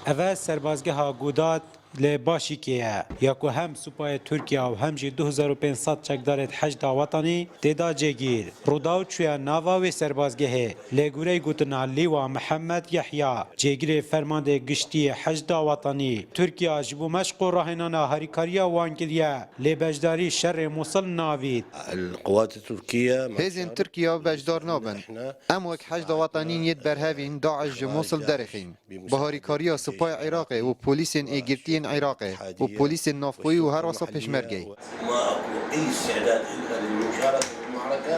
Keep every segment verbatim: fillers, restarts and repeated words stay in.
Eve serbazgeha Gudat li Başîkê ye, ya ku hem supayê Tirkiye û hem jî du hezar û pênc sed çekdarê Heşda Wetanî tê de cêgîr. Rûdaw çûye nava wê serbazgehê. Lê gureyê gotina Lîwa Mihemed Yehya, cêgirê fermandê giştî yê Heşda Wetanî, Tirkiye ji bo meşq û rahênana harîkariya wan kiriye, lê beşdarî şerê Mûsil navît. القوات التركية Hêzên Tirkiye beşdar nabin. Em wek Heşda Wetanî yên yê berhevîn DAIŞ ji Mûsil derêxîn. Bi harîkariya Supayê Iraqê û polîsên êgirtiyên Iraqê û polîsên navxweyî û her wesa pêşmergeyê. ما أكو أي استعداد إلا للمشاركة في المعركة.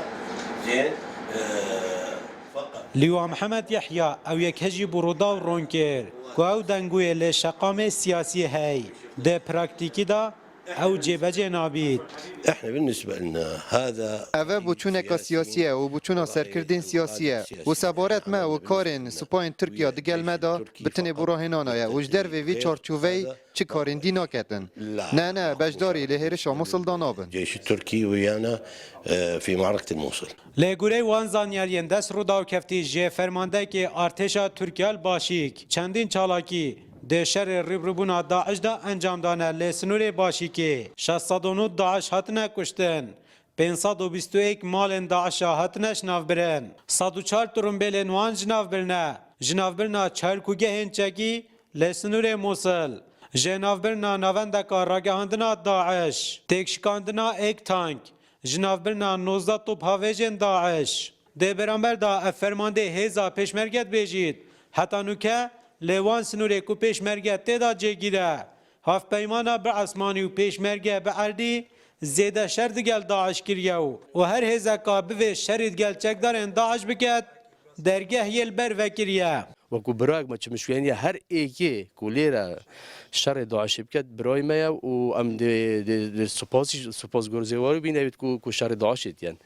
زين. آه، فقط. Lîwa Mihemed Yehya ew yek hejî bû Rûdaw ron kir ku ew dengûyê lê şeqamê siyasî hey. Di praktîkî de ew cêbecê nabît. إحنا بالنسبة لنا هذا Eve boçûneka siyasî ye û boçûna serkirdên siyasî ye. Û sebaret me û karên supayên Tirkiye digel me de bi tenê bo rahênana ye û ji dervê vê çarçoveyê çi karên dî naketin. Ne, ne, beşdarî li hêrişa Mûsil de nabin. الجيش التركي ويانا، آه، في معركة الموصل. Lê gurey wan zanyariyên dest Rûdaw keftî jê fermandekê artêşa Tirkiye li Başîk çendîn çalakî di şerê rûbirûbûna DAIŞ de encam dane lê sinûrê Başîkê şeş sed û nod DAIŞ hatine kuştin. Pênc sed û bîst û yek malên DAIŞa hatine jinavbirin. Sed û çar tirimbêlên wan jinavbirine. Jinavbirina çar kûgehên çekî lê sinûrê Mûsil. Jê navbirina navendeka ragihandina DAIŞ. Têkşikandina êk tank. Jinavbirina nozdeh top havêjên DAIŞ. Dê beramber de ev fermandê hêza pêşmerge dibêjît. Heta nûke lê wan sinûrê ku pêşmerge tê de cêgîr e, hevpeymana bi esmanî û pêşmerge bi erdî zêde şer digel DAIŞ kiriye û, û her hêzeka bivê şerî digel çekdarên DAIŞ biket, dergeh yê li ber vekiriye. Wekû birayek me çi mişwêniye her êkê ku lêre şerê DAIŞê biket, birayê me ye û em dê, dê, dê spas, spas gurzê warî bîne ku, ku şerê DAIŞê diyen.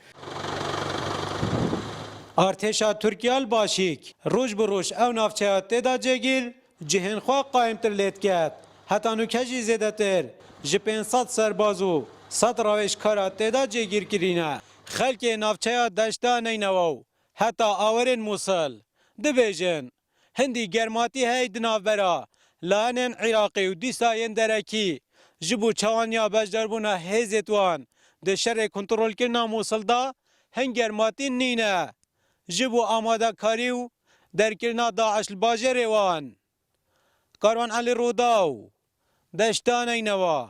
Artêşa Tirkiye li Başîk roj bi roj ew navçeya tê de cêgîr, cihên xwe qayîmtir lê diket. Heta nûke jî zêdetir ji pênc sed serbaz û sed rawêjkara tê de cêgîr kirîne. Xelkê navçeya Deşta Neynewa û heta awerên Mûsil dibêjin, hindî germatî hey di navbera layenên Iraqê û dîsa yên derekî ji bo çawaniya beşdarbûna hêzêt wan di şerê kontrolkirina Mûsil de hin germatî nîne. Ji bo amadekarî û derkirina DAIŞ li bajêrê wan. Karwan Elî Rûdaw, Deşta Neynewa.